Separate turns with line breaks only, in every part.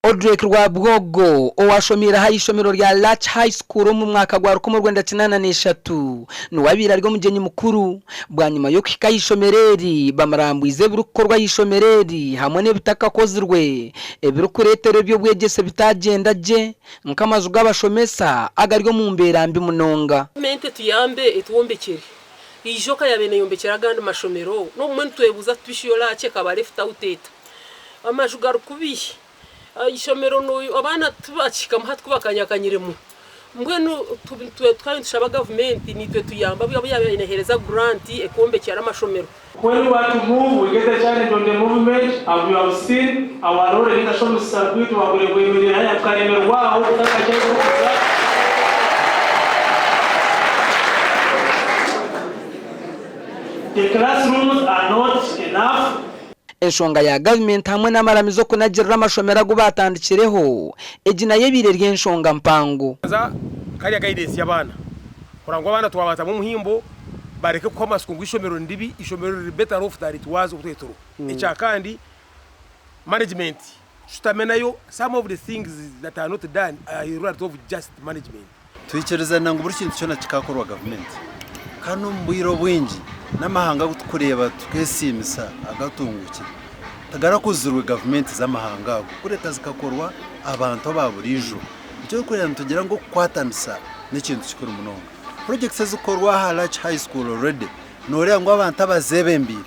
Odrek Rwabwogo, owaashomeire aha ishomero rya Larch High School omu mwaka gwa 1983, niwe abaire ari omugyenyi mukuru. Bwanyima y'okuhika aha ishomero eri, bamurambwize ebirikukorwa aha ishomero eri hamwe n'ebitakakozirwe ebirikureetera eby'obwegyese bitagyenda gye nk'amaju g'abashomesa agari omu mbeera mbi munonga.
Gavumenti etuyambe etwombekyere. Eijoka yaabaire neeyombekyera agandi mashomero, n'obumwe nitwebuuza tuti bishi yo Larch ekaba left out eta? Amaju gari kubi, eishomero abaana tibakihikamu hati ku bakanyakanyiremu. Mbwenu tukaba nitushaba gavumenti naitwe etuyambe abu yaabaire neeheereza guranti ekwombekyera amashomero.
When we are to move, we get a challenge on the movement, as you have seen, our lorry ninga shi omusisa gwaitu gwagwire gwemerera hariya tukaremerwa aho kutakakyaikuza. The classrooms are not enough.
Enshonga ya gavumenti hamwe n'amaramizo kunagirira amashomero agu baatandikireho, egi nayo ebaire eri enshonga mpango.
Haza kariya guidance y'abaana kureba ngu abaana twabatamu omuhimbo bareke kuhwa amatsiko ngu eishomero ni ribi, eishomero riri better off than it was obu twari turiho. Ekya kandi management tushutame nayo some of the things that are not done are a result of just management.
Twikirizana ngu buri kintu kyona kikakorwa gavumenti kandi omu bwire obwingi n'amahanga agu turikureeba tukesiimisa agatunguukire tigarakuzirwe gavumenti z'amahanga ago kureka zikakorwa abantu aba buriijo. Nikyo orikureeba nitugira ngu okukwatanisa n'ekintu kikuru munonga. Purojekiti ezirikukorwa aha Larch High School already Nooreeba ngu abantu abazeebembeire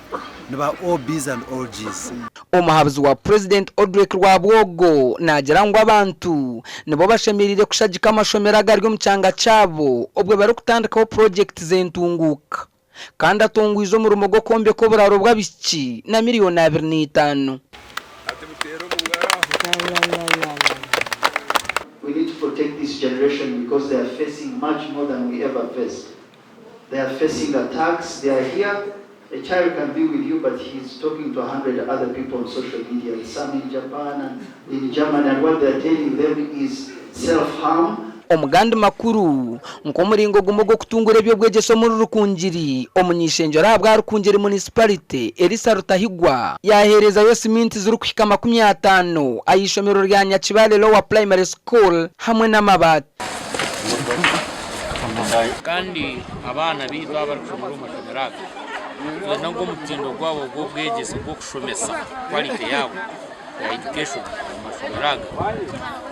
ni ba OBs and OGs.
Omuhabuzi wa Purezidenti Odrek Rwabwogo naagira ngu abantu nibo bashemereire kushagika amashomero agari omu kyanga kyabo obwe barikutandikaho purogyekiti z'entunguuka kandi atongwize omurimo gw'okwombeka oburaaro bw'abaishiki na miriyoni 25.
We need to protect this generation because they are facing much more than we ever faced. They are facing attacks, they are here, a child can be with you but he is talking to 100 other people on social media, some in Japan and in Germany and what they are telling them is self harm.
Omu gandi makuru, nk'omuringo gumwe gw'okutungura eby'obwegyese omuri Rukungiri, omuny'eishengyero ahabwa Rukungiri Municipality, Elisa Rutahigwa yaaheerezayo siminti zirikuhika 50 aha ishomero rya Nyakibale Lower Primary School hamwe n'amabaati.
Kandi abaana baitu abarikushomera omu mashomero aga nitwenda ngu omutindo gwabo gw'obwegyese gw'okushomesa quality yaabo ya education omu mashomero aga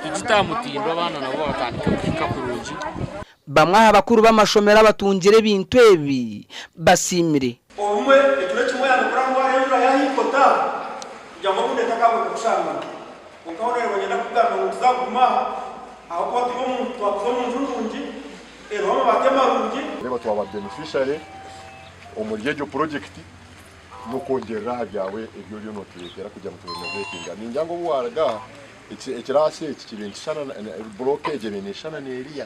tugite aha mutindo abaana nabo batandike kuhika kurungi.
Bamwe aha bakuru b'amashomero abatungire ebintu ebi basiimire.
Obumwe ekiro kimwe yaanukura ngu hariho enjura yaahiika otaaha kugira ngu obundi etakaagaruka kushangana. Kwonka hoona reeba niinyenda kukugambira ngu nituza kuguma aha ahabw'okuba turi omu twakuza omu nju nungi eriho amabaati marungi.
Reeba twaba beneficiary omuri egyo purojekiti n'okwongyerera aha byawe ebi oriyo nootureetera kugira ngu turenovetinga. Ningira ngu obu waaruga aha, ekiraasi eki kiriyo nikishushana bulooka egyo eriyo neeshushana n'eriya.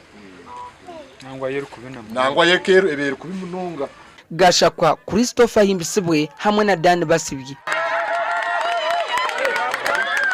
Nangwa yo erikubi na munonga.
Nangwa yo eba erikubi munonga.
Gashakwa Christopher Ahimbisibwe hamwe na Dan Basibye.